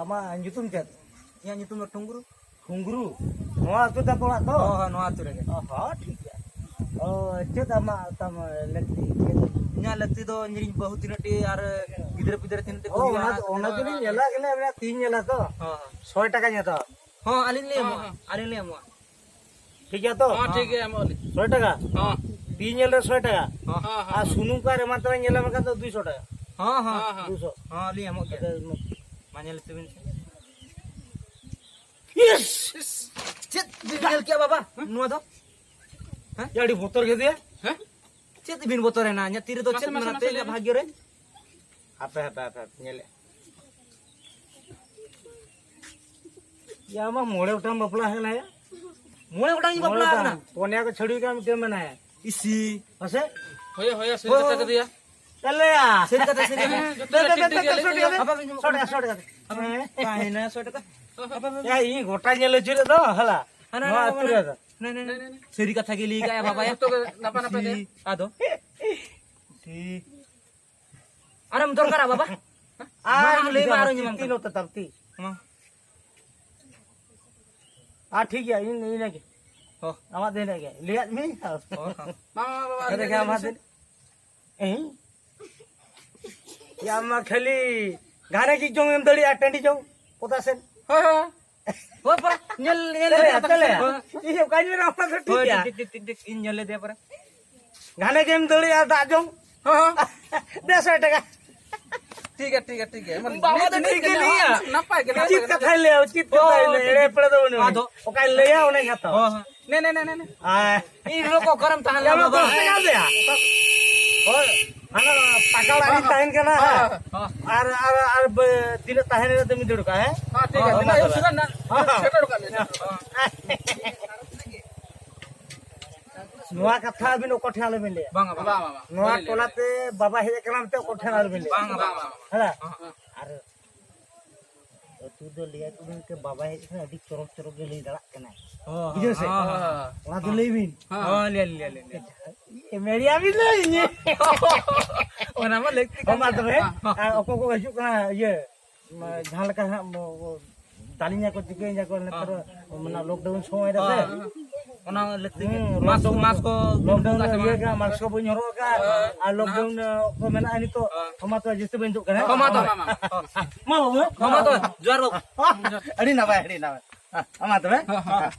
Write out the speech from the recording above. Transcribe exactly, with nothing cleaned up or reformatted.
ᱟᱢᱟᱜ ᱧᱩᱛᱩᱢ ᱪᱮᱫ? ᱤᱧᱟᱹᱜ ᱧᱩᱛᱩᱢ ᱫᱚ ᱴᱩᱝᱜᱨᱩ᱾ ᱴᱩᱝᱜᱨᱩ? ᱱᱚᱣᱟ ᱟᱹᱛᱩ ᱛᱟᱯᱮ ᱚᱲᱟᱜ ᱛᱚ? ᱦᱚᱸ, ᱦᱚᱸ, ᱱᱚᱣᱟ ᱟᱹᱛᱩ ᱨᱮᱜᱮ᱾ ᱚ, ᱦᱚᱸ, ᱴᱷᱤᱠ ᱜᱮᱭᱟ᱾ ᱚ, ᱪᱮᱫ ᱟᱢᱟᱜ ᱛᱟᱢ ᱞᱟᱹᱠᱛᱤ? ᱤᱧᱟᱹᱜ ᱞᱟᱹᱠᱛᱤ ᱫᱚ ᱤᱧᱨᱮᱱ ᱵᱟᱹᱦᱩ ᱛᱤᱱᱟᱹᱜ ᱴᱤ ᱟᱨ ᱜᱤᱫᱽᱨᱟᱹ ᱯᱤᱫᱽᱨᱟᱹ ᱛᱤᱱᱟᱹᱜ ᱴᱤ ᱚ, ᱠᱚ ᱦᱩᱭᱩᱜᱼᱟ, ᱚᱱᱟ, ᱚᱱᱟ ᱚᱱᱟ ᱫᱚᱞᱤᱧ ᱧᱮᱞᱟ, ᱠᱤᱱᱟ ᱛᱤᱧ ᱧᱮᱞᱟ ᱛᱚ᱾ ᱦᱚᱸ, ᱦᱚᱸ᱾ ᱥᱚᱭ ᱴᱟᱠᱟᱧ ᱦᱟᱛᱟᱣᱟ᱾ ᱦᱚᱸ, ᱟᱹᱞᱤᱧ ᱞᱤᱧ ᱮᱢᱚᱜᱼᱟ, ᱦᱚᱸ, ᱦᱚᱸ᱾ ᱟᱹᱞᱤᱧ ᱞᱤᱧ ᱮᱢᱚᱜᱼᱟ᱾ ᱴᱷᱤᱠ ᱜᱮᱭᱟ ᱛᱚ? ᱦᱚᱸ, ᱴᱷᱤᱠ ᱜᱮᱭᱟ, ᱮᱢᱚᱜ ᱟᱹᱞᱤᱧ᱾ ᱥᱚᱭ ᱴᱟᱠᱟ? ᱦᱚᱸ᱾ ᱛᱤ ᱧᱮᱞ ᱨᱮ ᱥᱚᱭ ᱴᱟᱠᱟ᱾ ᱦᱚᱸ, ᱦᱚᱸ, ᱟᱨ ᱦᱚᱸ᱾ ᱥᱩᱱᱩᱢ ᱠᱚ ᱟᱨ ᱮᱢᱟᱱ ᱛᱮᱢᱟᱱ ᱧᱮᱞ ᱞᱮᱢ ᱠᱷᱟᱱ ᱫᱚ ᱫᱩᱭᱥᱚ ᱴᱟᱠᱟ᱾ ᱦᱚᱸ, ᱦᱚᱸ᱾ ᱦᱚᱸ, ᱦᱚᱸ᱾ ᱫᱩᱭᱥᱚ᱾ ᱦᱚᱸ, ᱟᱹᱞᱤᱧ ᱮᱢᱚᱜ ᱜᱮᱭᱟ᱾ ᱟᱫᱚ ᱢᱟ ᱧᱮᱞ ᱦᱚᱪᱚ ᱵᱤᱱ ᱥᱮ᱾ ᱤᱥ! ᱪᱮᱫ ᱵᱤᱱ ᱧᱮᱞ ᱠᱮᱜᱼᱟ ᱵᱟᱵᱟ? ᱱᱚᱣᱟ ᱫᱚ? ᱦᱮᱸ? ᱭᱟ, ᱟᱹᱰᱤ ᱵᱚᱛᱚᱨ ᱜᱮ ᱫᱮᱭᱟ᱾ ᱦᱮᱸ? ᱪᱮᱫ ᱵᱤᱱ ᱵᱚᱛᱚᱨᱮᱱᱟ? ᱤᱧᱟᱹᱜ ᱛᱤ ᱨᱮᱫᱚ ᱢᱟᱥᱮ, ᱪᱮᱫ ᱢᱟᱥᱮ, ᱢᱮᱱᱟᱜ ᱢᱟᱥᱮ, ᱛᱮ ᱤᱧᱟᱹᱜ ᱞᱟᱹᱭ ᱵᱷᱟᱜᱽᱭᱚ ᱨᱮ? ᱦᱟᱯᱮ, ᱦᱟᱯᱮ, ᱦᱟᱯᱮ, ᱧᱮᱞᱮᱫ᱾ ᱭᱟ, ᱟᱢᱟᱜ ᱢᱚᱬᱮ ᱜᱚᱴᱟᱝ ᱵᱟᱯᱞᱟ ᱦᱩᱭ ᱮᱱᱟ ᱭᱟ᱾ ᱢᱚᱬᱮ ᱜᱚᱴᱟᱝ ᱤᱧ ᱵᱟᱯᱞᱟ ᱟᱠᱟᱱᱟ᱾ ᱯᱚᱱᱭᱟ ᱠᱚ ᱪᱷᱟᱹᱲᱩᱭ ᱠᱟᱱᱟ, ᱢᱤᱫᱴᱮᱱ ᱢᱮᱱᱟᱭᱟ᱾ ᱤᱥᱤ᱾ ᱢᱟᱥᱮ? ᱦᱳᱭ, ᱦᱳᱭ, ᱥᱟᱹᱨᱤ ᱠᱟᱛᱷᱟ ᱠᱟᱛᱮ ᱭᱟ᱾ ᱛᱟᱦᱞᱮ ᱭᱟ᱾ ᱥᱟᱹᱨᱤ ᱠᱟᱛᱷᱟ, ᱥᱟᱹᱨᱤ ᱠᱟᱛᱷᱟ᱾ ᱦᱮᱸ, ᱡᱚᱛᱚ ᱫᱮ, ᱫᱮ, ᱴᱷᱤᱠ, ᱫᱮ, ᱴᱷᱤᱠ ᱫᱮ, ᱜᱮᱭᱟ, ᱞᱟᱹᱭ ᱥᱚᱴ ᱫᱚ ᱠᱟᱛᱮ, ᱭᱟ᱾ ᱥᱚᱴ ᱠᱟᱛᱮ, ᱥᱚᱴ ᱠᱟᱛᱮ᱾ ᱦᱮᱸ᱾ ᱛᱟᱦᱮᱱᱟ ᱥᱚᱴ ᱠᱟᱛᱮ᱾ ᱭᱟ, ᱤᱧ ᱜᱚᱴᱟ ᱧᱮᱞ ᱦᱚᱪᱚ ᱞᱮᱫ ᱫᱚ, ᱦᱟᱞᱟ᱾ ᱦᱟᱱᱟ, ᱱᱚᱣᱟ ᱦᱟᱱᱟ, ᱟᱹᱛᱩ ᱦᱟᱱᱟ᱾ ᱨᱮ ᱫᱚ᱾ ᱱᱮ, ᱱᱮ, ᱱᱮ᱾ ᱥᱟᱹᱨᱤ ᱠᱟᱛᱷᱟ ᱜᱮ ᱞᱟᱹᱭ ᱠᱟᱜᱼᱟ ᱵᱟᱵᱟ ᱭᱟ᱾ ᱡᱚᱛᱚ ᱜᱮ ᱱᱟᱯᱟᱭ ᱱᱟᱯᱟᱭ ᱛᱮ᱾ ᱤᱥᱤ, ᱟᱫᱚ᱾ ᱴᱷᱤᱠ᱾ ᱟᱨᱮᱢ ᱫᱚᱨᱠᱟᱨᱟ ᱵᱟᱵᱟ? ᱟᱨ ᱢᱟ, ᱞᱟᱹᱭ ᱢᱮ, ᱟᱨᱚ ᱧᱟᱢᱟᱢ ᱛᱤ ᱠᱟᱱᱟ᱾ ᱱᱚᱛᱮ ᱛᱟᱢ, ᱛᱤ᱾ ᱢᱟ᱾ ᱟᱨ ᱴᱷᱤᱠ ᱜᱮᱭᱟ, ᱤᱧ, ᱤᱧ ᱜᱮ᱾ ᱦᱚᱸ᱾ ᱟᱢᱟᱜ ᱫᱚ ᱦᱮᱱᱟᱜ ᱜᱮᱭᱟ, ᱞᱟᱹᱭᱟᱫ ᱢᱤᱭᱟᱹᱧ ᱛᱚ᱾ ᱦᱚᱸ, ᱦᱚᱸ᱾ ᱢᱟ, ᱢᱟ, ᱢᱟ, ᱢᱟ, ᱟᱨ ᱟᱨ ᱫᱮᱠᱷᱟ, ᱟᱢᱟᱜ ᱫᱚ᱾ ᱮᱭ᱾ ᱭᱟ, ᱢᱟ ᱠᱷᱟᱹᱞᱤ ᱜᱷᱟᱱᱮ ᱜᱮ ᱡᱚᱝ ᱮᱢ ᱫᱟᱲᱮᱭᱟᱜᱼᱟ, ᱴᱟᱺᱰᱤ ᱡᱚᱝ, ᱯᱚᱫᱟ ᱥᱮᱱ᱾ ᱦᱳᱭ, ᱦᱳᱭ᱾ ᱦᱳᱭ, ᱯᱚᱨᱟ, ᱧᱮᱞ, ᱧᱮᱞ ᱛᱟᱦᱞᱮ, ᱞᱮᱫᱮᱭᱟ ᱯᱚᱨᱟ᱾ ᱛᱟᱦᱞᱮ᱾ ᱦᱳᱭ᱾ ᱤᱧ ᱚᱠᱟᱧ ᱢᱮᱱᱟ, ᱚᱱᱟ ᱫᱚ ᱴᱷᱤᱠ ᱦᱳᱭ, ᱜᱮᱭᱟ᱾ ᱴᱷᱤᱠ, ᱴᱷᱤᱠ, ᱴᱷᱤᱠ, ᱴᱷᱤᱠ, ᱤᱧ ᱧᱮᱞ ᱞᱮᱫᱮᱭᱟ ᱯᱚᱨᱟ᱾ ᱜᱷᱟᱱᱮ ᱜᱮᱢ ᱫᱟᱹᱲᱮᱜᱼᱟ ᱫᱟᱜ ᱡᱚᱝ᱾ ᱦᱚᱸ, ᱦᱚᱸ᱾ ᱫᱮᱲᱥᱚ ᱴᱟᱠᱟ᱾ ᱴᱷᱤᱠ ᱜᱮᱭᱟ, ᱴᱷᱤᱠ ᱜᱮᱭᱟ, ᱴᱷᱤᱠ ᱜᱮᱭᱟ᱾ ᱢᱟᱱᱮ ᱵᱟᱵᱟ ᱫᱚ ᱴᱷᱤᱠ ᱜᱮ ᱞᱟᱹᱭᱟ᱾ ᱱᱟᱯᱟᱭ ᱜᱮ, ᱱᱟᱯᱟᱭ ᱩᱪᱤᱛ ᱜᱮ᱾ ᱠᱟᱛᱷᱟᱭ ᱞᱟᱹᱭᱟ, ᱩᱪᱤᱛ ᱦᱚᱸ, ᱠᱟᱛᱷᱟᱭ ᱞᱟᱹᱭᱟ᱾ ᱴᱷᱤᱠ ᱮᱲᱮ ᱜᱮᱭᱟ᱾ ᱯᱮᱲᱮ ᱫᱚ ᱵᱟᱹᱱᱩᱜ᱾ ᱟᱫᱚ? ᱚᱠᱟᱭ ᱞᱟᱹᱭᱟ, ᱚᱱᱟᱧ ᱦᱟᱛᱟᱣᱟ᱾ ᱦᱚᱸ, ᱦᱚᱸ᱾ ᱱᱮ, ᱱᱮ, ᱱᱮ, ᱱᱮ, ᱱᱮ᱾ ᱟᱭ᱾ ᱤᱧ ᱞᱚᱠᱚ ᱚᱠᱟᱨᱮᱢ ᱛᱟᱦᱮᱸ ᱭᱟ, ᱞᱮᱱᱟ ᱢᱟ ᱵᱟᱵᱟ? ᱫᱚᱥ ᱴᱟᱠᱟ ᱫᱮᱭᱟ᱾ ᱦᱳᱭ, ᱦᱟᱱᱟ ᱯᱟᱠᱟ ᱚᱲᱟᱜ ᱨᱤᱧ ᱛᱟᱦᱮᱱ ᱠᱟᱱᱟ, ᱦᱮᱸ᱾ ᱦᱚᱸ, ᱦᱚᱸ᱾ ᱟᱨ, ᱟᱨ, ᱟᱨ ᱵᱟᱹ-, ᱛᱤᱱᱟᱹᱜ ᱛᱟᱦᱮᱱ ᱨᱮ ᱫᱚᱢᱮ ᱫᱟᱹᱲ ᱠᱟᱜᱼᱟ, ᱦᱮᱸ? ᱦᱚᱸ, ᱴᱷᱤᱠ ᱦᱚᱸ, ᱟᱪᱷᱮ᱾ ᱢᱟ ᱱᱤᱛᱚᱜ ᱛᱚᱵᱮ᱾ ᱥᱮᱴᱮᱨ ᱱᱟ-, ᱦᱚᱸ, ᱦᱚᱸ᱾ ᱥᱮᱴᱮᱨ ᱜᱚᱫ ᱠᱟᱜ ᱢᱮ, ᱥᱮᱴᱮᱨ ᱜᱚᱫ ᱠᱟᱜ ᱢᱮ᱾ ᱱᱚᱣᱟ ᱠᱟᱛᱷᱟ ᱟᱹᱵᱤᱱ ᱚᱠᱚᱭ ᱴᱷᱮᱱ ᱟᱞᱚᱵᱤᱱ ᱞᱟᱹᱭᱟ᱾ ᱵᱟᱝᱟ, ᱵᱟᱝᱟ, ᱵᱟᱝᱟ, ᱵᱟᱝᱟ᱾ ᱱᱚᱣᱟ ᱵᱟᱹᱞᱤᱧ ᱞᱟᱹᱭᱟ᱾ ᱴᱚᱞᱟ ᱛᱮ ᱵᱟᱵᱟ ᱦᱮᱡ ᱟᱠᱟᱱᱟ ᱢᱮᱱᱛᱮ ᱚᱠᱚᱭ ᱴᱷᱮᱱ ᱟᱞᱚᱵᱤᱱ ᱞᱟᱹᱭᱟ᱾ ᱵᱟᱝᱟ, ᱵᱟᱝᱟ, ᱵᱟᱝᱟ᱾ ᱦᱮᱸ? ᱦᱚᱸ, ᱦᱚᱸ᱾ ᱟᱨ ᱟᱹᱛᱩ ᱫᱚ ᱞᱟᱹᱭᱟ ᱠᱚ ᱢᱮᱱᱛᱮ ᱵᱟᱵᱟ ᱦᱮᱡ ᱟᱠᱟᱱᱟ, ᱟᱹᱰᱤ ᱪᱚᱨᱚᱠ ᱪᱚᱨᱚᱠ ᱜᱮ ᱞᱟᱹᱭ ᱫᱟᱲᱮᱭᱟᱜ ᱠᱟᱱᱟᱭ᱾ ᱦᱚᱸ, ᱵᱩᱡᱷᱟᱹᱣ ᱥᱮ? ᱦᱚᱸ, ᱦᱚᱸ, ᱦᱚᱸ᱾ ᱚᱱᱟ ᱫᱚ ᱞᱟᱹᱭ ᱵᱤᱱ᱾ ᱦᱚᱸ, ᱞᱟᱹᱭ, ᱞᱟᱹᱭ, ᱞᱟᱹᱭ, ᱞᱟᱹᱭ᱾ ᱢᱮᱲᱤᱭᱟ ᱵᱤᱱ ᱞᱟᱹᱭ ᱤᱧ᱾ ᱚᱱᱟ ᱢᱟ ᱞᱟᱹᱠᱛᱤ ᱦᱚᱸ, ᱠᱟᱱ ᱢᱟ ᱜᱮᱭᱟ᱾ ᱛᱚᱵᱮ, ᱦᱚᱸ, ᱦᱚᱸ᱾ ᱟᱨ ᱚᱠᱚᱭ ᱠᱚ ᱦᱤᱡᱩᱜ ᱠᱟᱱᱟ, ᱤᱭᱟᱹ, ᱡᱟᱦᱟᱸ ᱞᱮᱠᱟ ᱦᱟᱸᱜ ᱫᱟᱞᱤᱧᱟ ᱠᱚ, ᱪᱤᱠᱟᱹᱭᱤᱧᱟ ᱠᱚ ᱱᱮᱛᱟᱨ ᱚᱱᱟ ᱞᱚᱠᱰᱟᱣᱩᱱ ᱥᱚᱢᱚᱭ ᱨᱮ ᱥᱮ᱾ ᱚᱱᱟ ᱞᱟᱹᱠᱛᱤ ᱜᱮ᱾ ᱦᱩᱸ, ᱢᱟᱥᱠ, ᱞᱚᱠᱰᱟᱣᱩᱱ, ᱢᱟᱥᱠ ᱠᱚ ᱞᱚᱠᱰᱟᱣᱩᱱ ᱵᱟᱹᱱᱩᱜ ᱤᱭᱟᱹ ᱟᱠᱟᱫ ᱠᱟᱱᱟ, ᱢᱟᱥᱠ ᱠᱚ ᱵᱟᱹᱧ ᱦᱚᱨᱚᱜ ᱟᱠᱟᱫ᱾ ᱟᱨ ᱞᱚᱠᱰᱟᱣᱩᱱ ᱠᱚ ᱢᱮᱱᱟᱜᱼᱟ ᱱᱤᱛᱚᱜ᱾ ᱦᱚᱸ᱾ ᱚᱱᱟ ᱛᱚ ᱡᱟᱹᱥᱛᱤ ᱵᱟᱹᱧ ᱫᱩᱜ ᱠᱟᱱᱟ᱾ ᱦᱚᱸ, ᱢᱟ ᱛᱚ᱾ ᱢᱟ ᱵᱟᱹᱵᱩ᱾ ᱦᱚᱸ, ᱢᱟ ᱛᱚ᱾ ᱡᱚᱦᱟᱨ ᱵᱟᱹᱵᱩ᱾ ᱟᱹᱰᱤ ᱱᱟᱯᱟᱭ, ᱟᱹᱰᱤ ᱱᱟᱯᱟᱭ᱾ ᱦᱚᱸ, ᱢᱟ ᱛᱚᱵᱮ᱾ ᱦᱚᱸ, ᱦᱚᱸ᱾